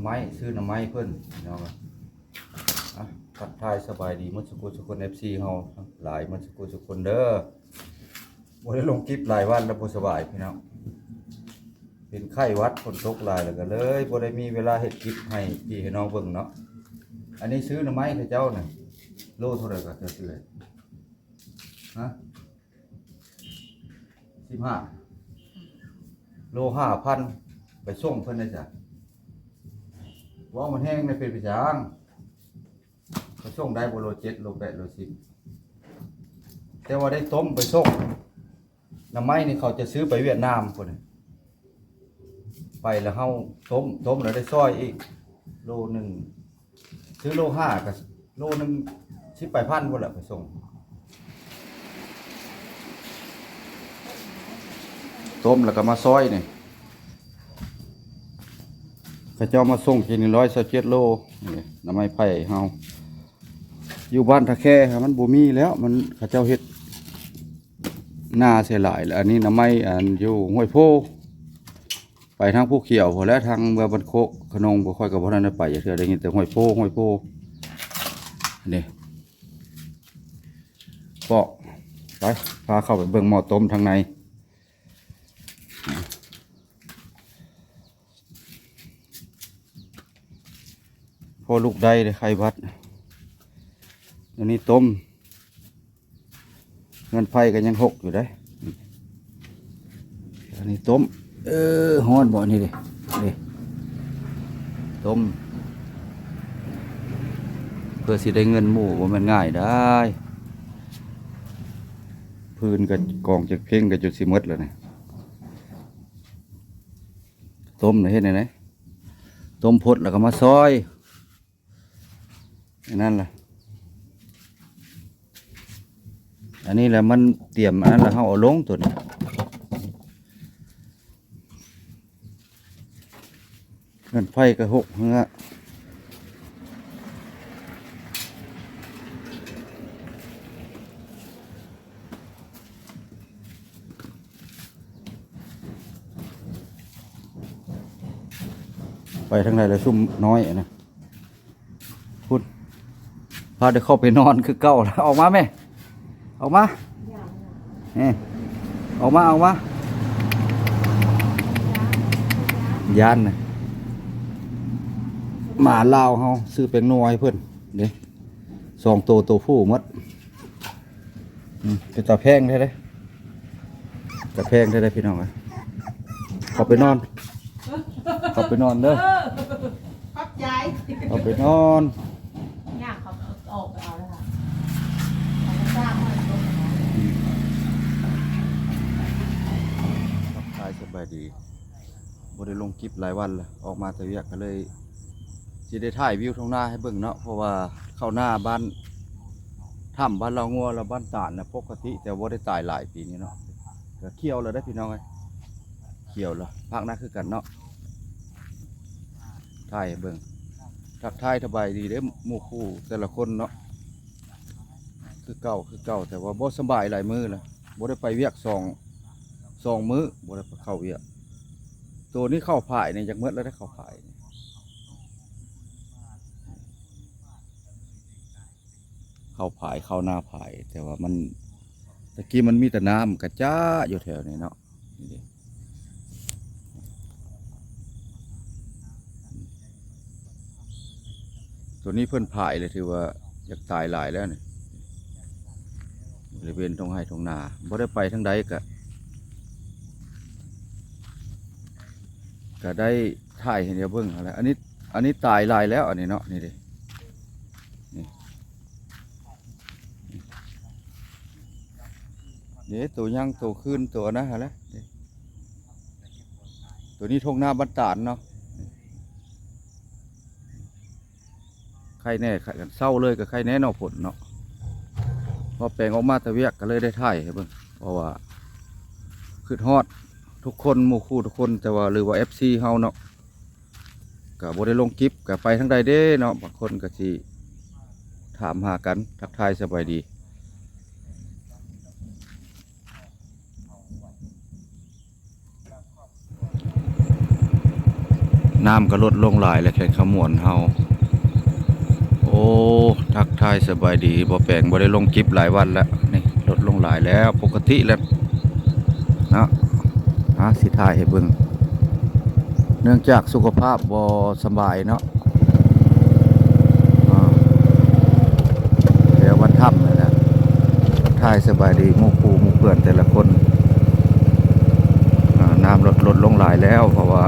ໄມ້ ຊື້ໜໍ່ໄມ້ເພິ່ນພີ່ນ້ອງ. ອ່ະ ທັກທາຍສະບາຍດີໝົດສຸກສຸກຄົນ ເອັຟຊີ ເຮົາທັງຫຼາຍໝົດສຸກສຸກຄົນເດີ. ບໍ່ໄດ້ລົງຄລິບຫຼາຍວັນແລ້ວ ບໍ່ສະບາຍພີ່ນ້ອງ ເປັນໄຂ້ຫວັດ ຝົນຕົກຫຼາຍ ແລ້ວກໍເລີຍບໍ່ໄດ້ມີເວລາເຮັດຄລິບໃຫ້ພີ່ໃຫ້ນ້ອງເບິ່ງເນາະ. ອັນນີ້ຊື້ໜໍ່ໄມ້ເຂົາເຈົ້ານະ ໂລເທົ່າໃດກໍເຈົ້າຊື້? ຮະ? ສິບຫ້າ ໂລຫ້າພັນ ໄປສົ່ງເພິ່ນໄດ້ຊະ. ເວົ້າມັນແຮງໄດ້ ເປັນໄປຈັ່ງ ໄປສົ່ງໄດ້ບໍ່ ໂລເຈັດ ໂລແປດ ໂລສິບ? ແຕ່ວ່າໄດ້ຕົ້ມໄປສົ່ງ. ໜໍ່ໄມ້ນີ້ເຂົາຈະຊື້ໄປຫວຽດນາມພຸ້ນ ໄປແລ້ວເຮົາຕົ້ມ ຕົ້ມແລ້ວໄດ້ຊອຍອີກ ໂລໜຶ່ງ ຊື້ໂລຫ້າ ກໍໂລໜຶ່ງ ສິບປາຍພັນພຸ້ນແຫຼະ ໄປສົ່ງ. ຕົ້ມແລ້ວກໍມາຊອຍນີ້ ເຂົາເຈົ້າມາສົ່ງທີ່ນີ້ ຮ້ອຍຊາວເຈັດໂລ. ນີ້ໜໍ່ໄມ້ໄຜ່ເຮົາ ຢູ່ບ້ານທ່າແຄ ມັນບໍ່ມີແລ້ວ ມັນ ເຂົາເຈົ້າເຮັດນາໃສ່ຫຼາຍແລ້ວ. ອັນນີ້ໜໍ່ໄມ້ ອັນຢູ່ຫ້ວຍໂພ ໄປທາງພູຂຽວພຸ້ນແຫຼະ ທາງເມືອງບ້ານໂຄກຂະໜົງ ບໍ່ ຂ້ອຍກໍບໍ່ທັນໄດ້ໄປຈັກເທື່ອ ໄດ້ຍິນແຕ່ຫ້ວຍໂພ ຫ້ວຍໂພ. ນີ້ ເປາະ ໄປ ພາເຂົ້າໄປເບິ່ງໝໍ້ຕົ້ມທາງໃນ. ພໍລຸກໄດ້ເດ້ ໄຂ້ຫວັດ. ອັນນີ້ຕົ້ມ ເຮືອນໄຟກໍຍັງຫົກຢູ່ເດ້. ອັນນີ້ຕົ້ມ ເອີ ຮ້ອນບໍ່ ນີ້ເດ້ ນີ້ ຕົ້ມ ເພື່ອຊິໄດ້ເງິນໝູ່ ບໍ່ແມ່ນງ່າຍດາຍ. ຟືນກໍກອງຈັກເພັງກໍຈົນຊິໝົດແລ້ວນີ້. ຕົ້ມນະ ເຮັດແນວໃດ? ຕົ້ມພົດແລ້ວກໍມາຊອຍ ອັນນັ້ນລະ ອັນນີ້ລະ ມັນຕຽມອັນນັ້ນລະ ເຮົາເອົາລົງໂຕນີ້. ເຮືອນໄຟກໍຫົກເຮືອ ໄປທາງໃດລະຊຸມນ້ອຍຫັ້ນນະ ພຸ້ນ ພາໄດ້ເຂົ້າໄປນອນຄືເກົ່າລະ. ອອກມາແມ່ ອອກມາ ນີ້ ອອກມາ ອອກມາ. ຢ້ານນະ ໝາລາວເຮົາ ຊື້ແປ້ງນົວໃຫ້ເພິ່ນເດ້ ສອງໂຕ ໂຕຜູ້ໝົດ. ອືມ ເປັນຕາແພງແທ້ເດ້ ຕາແພງແທ້ເດ້ພີ່ນ້ອງເອີຍ. ເຂົ້າໄປນອນ ເຂົ້າໄປນອນເດີ ເອີ ຂອບໃຈ ເຂົ້າໄປນອນ. ຍ່າງເຂົາອອກໄປເອົາແລ້ວ ເອົາໄປສ້າງໄວ້ ອືມ ທັກທາຍສະບາຍດີ. ບໍ່ໄດ້ລົງຄລິບຫຼາຍວັນລະ ອອກມາແຕ່ວຽກ ກໍເລີຍຊິໄດ້ຖ່າຍວິວທົ່ງນາໃຫ້ເບິ່ງເນາະ. ເພາະວ່າເຂົ້ານາບ້ານຖ້ຳ ບ້ານລາວງົວ ແລະ ບ້ານຕານນະ ປົກກະຕິ ແຕ່ບໍ່ໄດ້ຕາຍຫຼາຍປີນີ້ເນາະ. ກໍຂຽວແລ້ວເດ້ພີ່ນ້ອງເອີຍ ຂຽວແລ້ວ ພາກນາຄືກັນເນາະ. ຖ່າຍໃຫ້ເບິ່ງ ທັກທາຍສະບາຍດີເດ້ໝູ່ຄູ່ແຕ່ລະຄົນເນາະ. ຄືເກົ່າ ຄືເກົ່າ ແຕ່ວ່າບໍ່ສະບາຍຫຼາຍມື້ລະ ບໍ່ໄດ້ໄປວຽກສອງ ສອງມື້ ບໍ່ໄດ້ໄປເຂົ້າວຽກ. ໂຕນີ້ເຂົ້າພາຍນີ້ຢາກໝົດແລ້ວເດ້ ເຂົ້າພາຍນີ້ ເຂົ້າພາຍ ເຂົ້ານາພາຍ ແຕ່ວ່າມັນ ຕະກີ້ມັນມີແຕ່ນ້ຳກະຈະຢູ່ແຖວນີ້ເນາະ. ນີ້ເດ້ ໂຕນີ້ເພິ່ນພາຍເລີຍ ຖືວ່າຢາກຕາຍຫຼາຍແລ້ວນີ້ ບໍລິເວນທົ່ງໄຮ່ທົ່ງນາ ບໍ່ໄດ້ໄປທາງໃດ ກະ ກະໄດ້ຖ່າຍໃຫ້ດຽວເບິ່ງຫັ້ນແຫຼະ. ອັນນີ້ ອັນນີ້ຕາຍຫຼາຍແລ້ວ ອັນນີ້ເນາະ ນີ້ເດ້ ນີ້ ເດ້ ໂຕຍັງ ໂຕຄືນ ໂຕອັນນັ້ນຫັ້ນແຫຼະ ໂຕນີ້ທົ່ງນາບ້ານຕານເນາະ. ໄຄແນ່ ເຊົາເລີຍກໍໄຄແນ່ເນາະ ຝົນເນາະ. ພໍແປງອອກມາແຕ່ວຽກກໍເລີຍໄດ້ຖ່າຍໃຫ້ເບິ່ງ ເພາະວ່າຄິດຮອດທຸກຄົນ ໝູ່ຄູ່ທຸກຄົນ ແຕ່ວ່າ ຫຼືວ່າ ເອັຟຊີ ເຮົາເນາະ ກໍບໍ່ໄດ້ລົງຄລິບ ກໍໄປທາງໃດເດ້ເນາະ ບາງຄົນກໍຊິຖາມຫາກັນ ທັກທາຍສະບາຍດີ. ນ້ຳກໍລົດລົງຫຼາຍແລ້ວ ແຂວງຄຳມ່ວນເຮົາ. ໂອ້ ທັກທາຍສະບາຍດີ ບໍ່ແປງ ບໍ່ໄດ້ລົງຄລິບຫຼາຍວັນແລ້ວ. ນີ້ ລົດລົງຫຼາຍແລ້ວ ປົກກະຕິແລ້ວເນາະ. ອາ ຊິຖ່າຍໃຫ້ເບິ່ງ ເນື່ອງຈາກສຸຂະພາບບໍ່ສະບາຍເນາະ. ອາ ແຖວບ້ານຖ້ຳນີ້ແຫຼະ ທັກທາຍສະບາຍດີໝູ່ຄູ່ໝູ່ເພື່ອນແຕ່ລະຄົນ. ອາ ນ້ຳລົດ ລົດລົງຫຼາຍແລ້ວ ເພາະວ່າ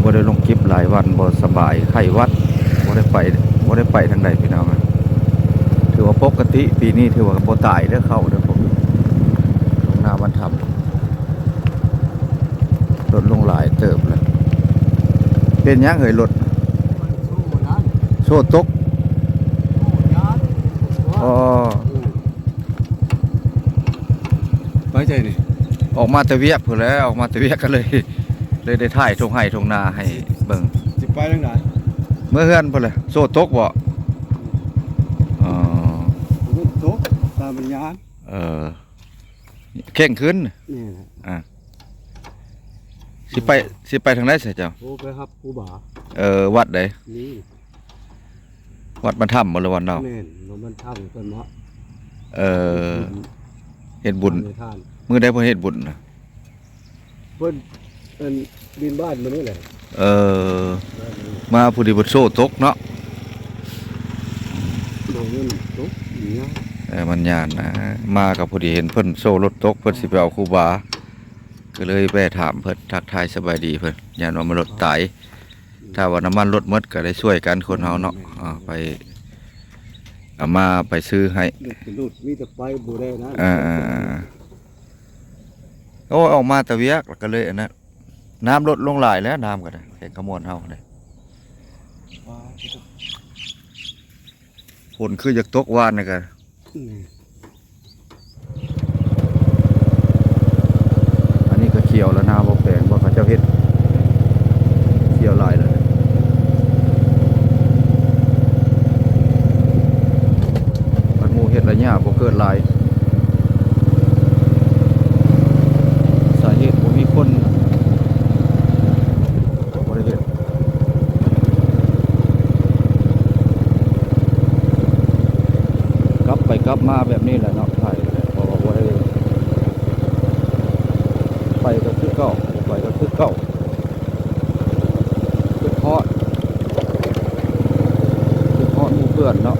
ບໍ່ໄດ້ລົງຄລິບຫຼາຍວັນ ບໍ່ສະບາຍ ໄຂ້ຫວັດ ບໍ່ໄດ້ໄປ ບໍ່ໄດ້ໄປທາງໃດພີ່ນ້ອງ. ຖືວ່າປົກກະຕິ ປີນີ້ຖືວ່າບໍ່ຕາຍເດີ້ ເຂົ້າເດີ້ ພວກນີ້ ລົງນ້ຳບ້ານຖ້ຳ. ລົດລົງຫຼາຍເຕີບແລ້ວ. ເປັນຫຍັງເອີຍລົດ? ໂສ້ຕົກ. ອໍ ໄປໃສນີ້? ອອກມາແຕ່ວຽກພຸ້ນແຫຼະ ອອກມາແຕ່ວຽກກໍເລີຍ ເລີຍໄດ້ຖ່າຍທົ່ງໄຮ່ທົ່ງນາໃຫ້ເບິ່ງ. ຊິໄປທາງໃດ? ເມືອເຮືອນພຸ້ນແຫຼະ. ໂສ້ຕົກບໍ່? ອໍ ຕົກຕາມປັນຍາ. ເອີ ເຄັ່ງຂຶ້ນ. ນີ້ແຫຼະ ອ່າ ຊິໄປ ຊິໄປທາງໃດຊະເຈົ້າ? ໂອ້ ໄປຮັບຄູບາ. ເອີ ວັດໃດ? ນີ້ ວັດບ້ານຖ້ຳບໍ່ ຫຼືວັດນອກ? ແມ່ນ ວັດບ້ານຖ້ຳເພິ່ນເນາະ. ເອີ ເຮັດບຸນ ມື້ໃດເພິ່ນເຮັດບຸນນະ? ເພິ່ນ ອັນ ບິນບາດມື້ນີ້ແຫຼະ. ເອີ ມາພໍດີເພິ່ນໂສ້ຕົກເນາະ. ບໍ່ແມ່ນຕົກ ມັນຍານ ເອີ ມັນຍານນະ. ມາກໍພໍດີເຫັນເພິ່ນໂສ້ລົດຕົກ ເພິ່ນຊິໄປເອົາຄູບາ ກໍເລີຍແວ່ຖາມເພິ່ນ ທັກທາຍສະບາຍດີເພິ່ນ ຢ້ານວ່າມັນລົດຕາຍ. ຖ້າວ່ານ້ຳມັນລົດໝົດກໍໄດ້ຊ່ວຍກັນຄົນເຮົາເນາະ. ເອີ ໄປເອົາມາ ໄປຊື້ໃຫ້. ລົດ ມີແຕ່ໄປບໍ່ໄດ້ນະ. ເອີ ເອີ ເອີ ໂອ້ ອອກມາແຕ່ວຽກ ແລ້ວກໍເລີຍອັນນັ້ນ. ນ້ຳລົດລົງຫຼາຍແລ້ວ ນ້ຳກໍໄດ້ ແຂວງຄຳມ່ວນເຮົາໄດ້. ຝົນຄືຢາກຕົກວານນີ້ກໍ ອືມ ອັນນີ້ກໍຂຽວແລ້ວນະ ບໍ່ແປງ ບໍ່ ເຂົາເຈົ້າເຮັດຂຽວຫຼາຍແລ້ວ. ບັດໝູ່ເຮັດລະຫຍ້າບໍ່ເກີດຫຼາຍ ສາເຫດບໍ່ມີຄົນ ບໍ່ໄດ້ເຮັດ. ກັບໄປກັບມາແບບນີ້ແຫຼະເນາະ ໄທ ເພາະວ່າບໍ່ໄດ້ ໄປກໍຄືເກົ່າ ບໍ່ໄປກໍຄືເກົ່າ. ຄິດຮອດ ຄິດຮອດໝູ່ເພື່ອນເນາະ.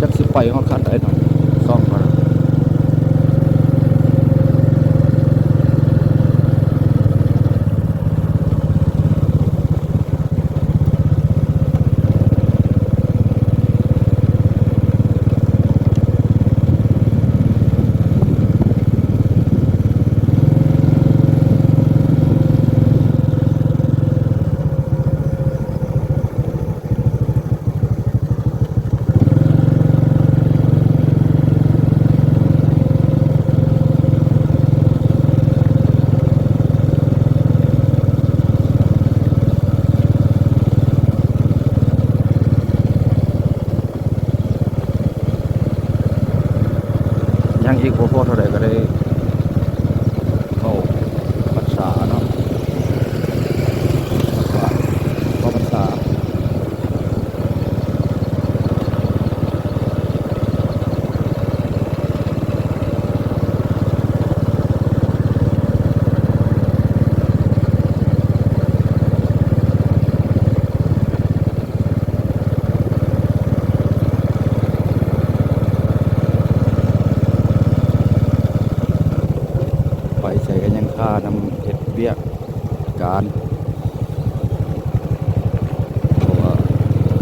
ຈັກຊິໄປຮອດຂັ້ນໃດເນາະ ຊ່ອງເຮົາ. ຍັງອີກບໍ່ພໍເທົ່າໃດກໍໄດ້ເຂົ້າພັນສາເນາະ ເຂົ້າພັນສາ. ໄປໃສກໍຍັງຄານຳເຮັດວຽກການ ເພາະວ່າ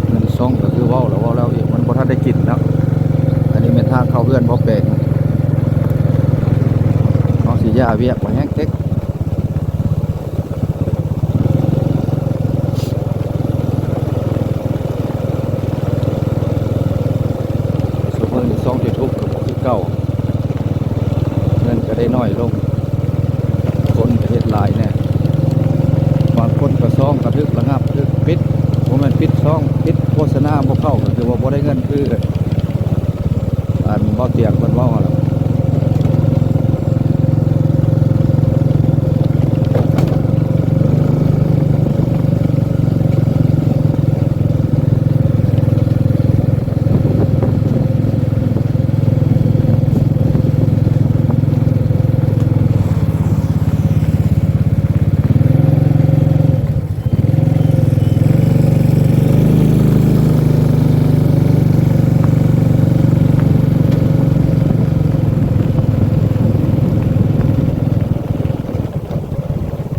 ເງິນຊ່ອງກໍຄືເວົ້າແລ້ວ ເວົ້າແລ້ວອີກ ມັນບໍ່ທັນໄດ້ກິນເນາະ. ອັນນີ້ແມ່ນທາງເຂົ້າເຮືອນບໍ່ແປງ ເຮົາຊິຢ່າວຽກວ່າແຮງເຕັກ. ຊຸມມື້ນີ້ຊ່ອງຢູທູບກໍບໍ່ຄືເກົ່າ ເງິນກໍໄດ້ໜ້ອຍລົງ ຄົນກໍເຮັດຫຼາຍແດ່ ບາງຄົນກໍຊ່ອງກໍຖືກລະງັບ ຖືກປິດ ບໍ່ແມ່ນປິດຊ່ອງ ປິດໂຄສະນາບໍ່ເຂົ້າ ກໍຄືວ່າບໍ່ໄດ້ເງິນຄື ອັນເວົ້າຕຽງເພິ່ນເວົ້າຫັ້ນລະ.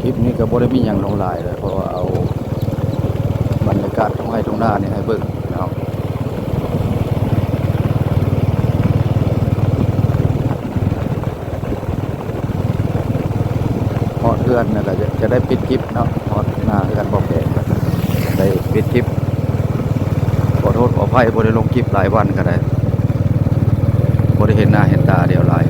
ຄລິບນີ້ກໍບໍ່ໄດ້ມີຫຍັງຫຼວງຫຼາຍເລີຍ ເພາະວ່າເອົາບັນຍາກາດທົ່ງໄຮ່ທົ່ງນານີ້ໃຫ້ເບິ່ງເນາະ. ຮອດເຮືອນແລ້ວກໍຈະ ຈະໄດ້ປິດຄລິບເນາະ, ຮອດໜ້າເຮືອນບໍ່ແພງແລ້ວກໍໄດ້ປິດຄລິບ. ຂໍໂທດຂໍອະໄພ ບໍ່ໄດ້ລົງຄລິບຫຼາຍວັນກໍໄດ້ ບໍ່ໄດ້ເຫັນໜ້າເຫັນຕາດຽວຫຼາຍ.